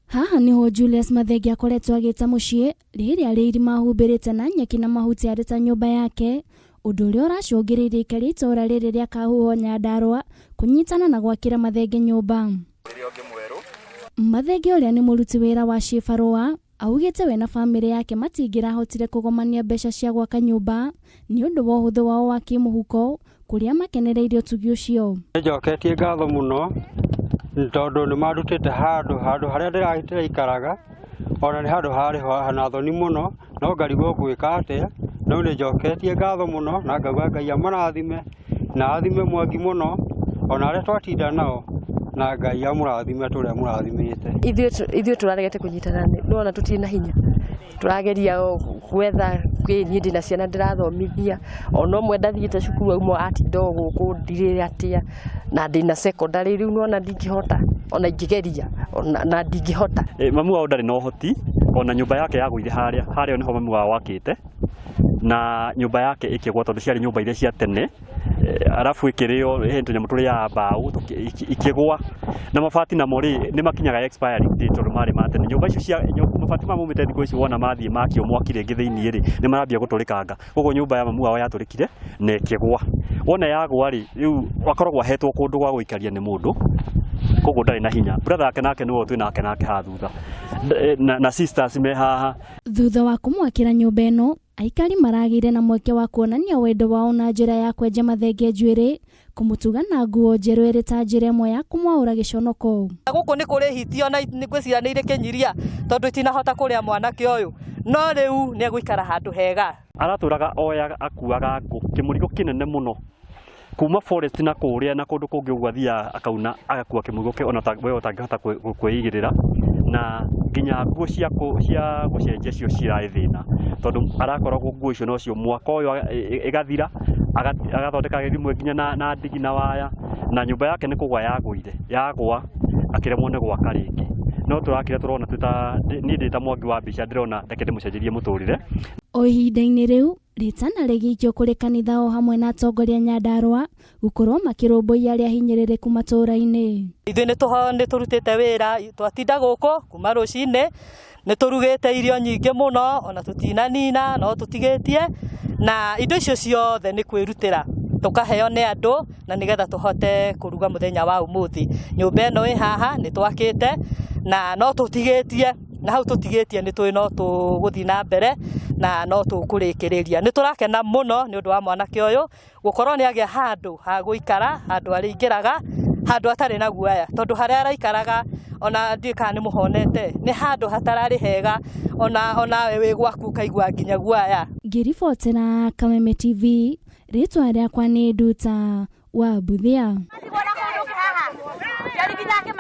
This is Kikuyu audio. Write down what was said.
Haha niho Julius Mathenge akoretwo agĩta mũciĩ rĩrĩa rĩiri mahumbĩrĩte na nyeki na mahuti arĩ ta nyũmba yake, ũndũ ũrĩa ũracũngĩrĩirie aikari a itũũra rĩrĩ rĩa Kahuho Nyandarua kũnyitana na gwakĩra Mathenge nyũmba. Mathenge, ũrĩa nĩ mũruti wĩra wa ciĩbarũa, augĩte we na bamĩrĩ yake matingĩrahotire kũgomania mbeca cia gwaka nyũmba nĩ ũndũ wa ũhũthũ wao wa kĩmũhuko, kũrĩa makenereire ũtugi ũcio. Nĩnjoketie ngatho mũno nĩ tondũ nĩ mandutĩte handũ harĩa ndĩraikaraga, ona nĩ handũ harĩ na thoni mũno, no ngarigwo ngwĩka atĩa. No nĩ njoketie ngatho mũno na ngauga Ngai amũrathime na athime Mwangi mũno, ona arĩa twatinda nao, na Ngai amũrathime tũrĩa mũrathimĩte. Ithuĩ tũraregete kũnyitana, nĩwona tũtirĩ na hinya, tũrageria gwetha kĩ. Niĩ ndĩna ciana ndĩrathomithia, ona ũmwe ndathiĩte cukuru, auma atinda o gũkũ ndirĩre atĩa, na ndĩna secondary. Rĩu nĩwona ndingĩhota, ona ingĩgeria ona na ndingĩhota. Mamu wao ndarĩ na ũhoti, ona nyũmba yake yagũire harĩa harĩa nĩho mamu wao wakĩte, na nyũmba yake ĩkĩgwa tondũ ciarĩ nyũmba iria cia tene, arabu ĩkĩrĩo he tũnyamũ tũrĩaga mbaũ, ikĩgwa, na mabati namo rĩ nĩ makinyaga expiry date tondũ marĩ ma tene. Nyũmba icio cia mabati maya maumĩte thikũ ici, wona mathiĩ makio mwaki rĩngĩ thĩinĩ rĩ, nĩ marambia gũtũrĩkanga. Koguo nyũmba ya mamu wao yatũrĩkire na ĩkĩgwa. Wona yagwa rĩ, rĩu akoragwo ahetwo kũndũ gwa gũikaria nĩ mũndũ, koguo ndarĩ na hinya. Brother yake nake nĩwe twĩ nake haha thutha, na sisters me haha. Thutha wa kũmwakĩra nyũmba ĩno, aikari maragĩire na mweke wa kuonania wendo wao na njĩra ya kwenja Mathenge njuĩrĩ, kũmũtuga na nguo njerũ ĩrĩ ta njĩra ĩmwe ya kũmwaũra gĩconoko. Gũkũ nĩ kũrĩ hiti, ona nĩ ngwĩciria nĩ irĩ kĩnyiria tondũ itinahota kũrĩa mwanake ũyũ, no rĩu nĩ egũikara handũ hega. Aratũraga oyaga akuaga ngũ kĩmũrigo kĩnene mũno kuma forest na kũrĩa na kũndũ kũngĩ ũguo, athiaga akauna agakua kĩmũrigo kĩu ona we ũtangĩhota kwĩigĩrĩra, na nginya nguo cia gũcenjia cio cirarĩ thĩna tondũ arakoragwo nguo icio nocio mwaka ũyũ ĩgathira, agathondeka rĩmwe nginya na ndigi na waya. Na nyũmba yake nĩ kũgwa yagũire, yagwa akĩremwo nĩ gwaka rĩngĩ, no tũrakire tũrona twĩ ta niĩ ndĩ ta Mwangi wa mbica, ndĩrona reke ndĩmũcenjerie mũtũrĩre. O ihinda-inĩ rĩu, rĩtana rĩgĩikio kũrĩ kanitha o hamwe na atongoria Nyandarua gũkorwo makĩrũmbũiya arĩa hinyĩrĩrĩku matũũra-inĩ. Ithuĩ nĩ tũrutĩte wĩra, twatinda gũkũ kuma rũcinĩ, nĩ tũrugĩte irio nyingĩ mũno, ona tũtinanina no tũtigĩtie, na indo icio ciothe nĩ kwĩrutĩra tũkaheo nĩ andũ na nĩgetha tũhote kũruga mũthenya wa ũmũthĩ. Nyũmba ĩno ĩ haha nĩ twakĩte na no tũtigĩtie, na hau tũtigĩtie nĩ tũĩ no tũgũthiĩ na mbere na no tũkũrĩkĩrĩria. Nĩ tũrakena mũno nĩ ũndũ wa mwanake ũyũ gũkorwo nĩ agĩa handũ ha gũikara, handũ arĩingĩraga, handũ atarĩ na guoya, tondũ harĩa araikaraga, ona ndiũĩ kana nĩ mũhonete, nĩ handũ hatararĩ hega, ona onawe wĩ gwaku ũkaigua nginya guoya. Ngĩribotera Kameme TV, rĩtwa rĩakwa nĩ Nduta wa Mbuthia.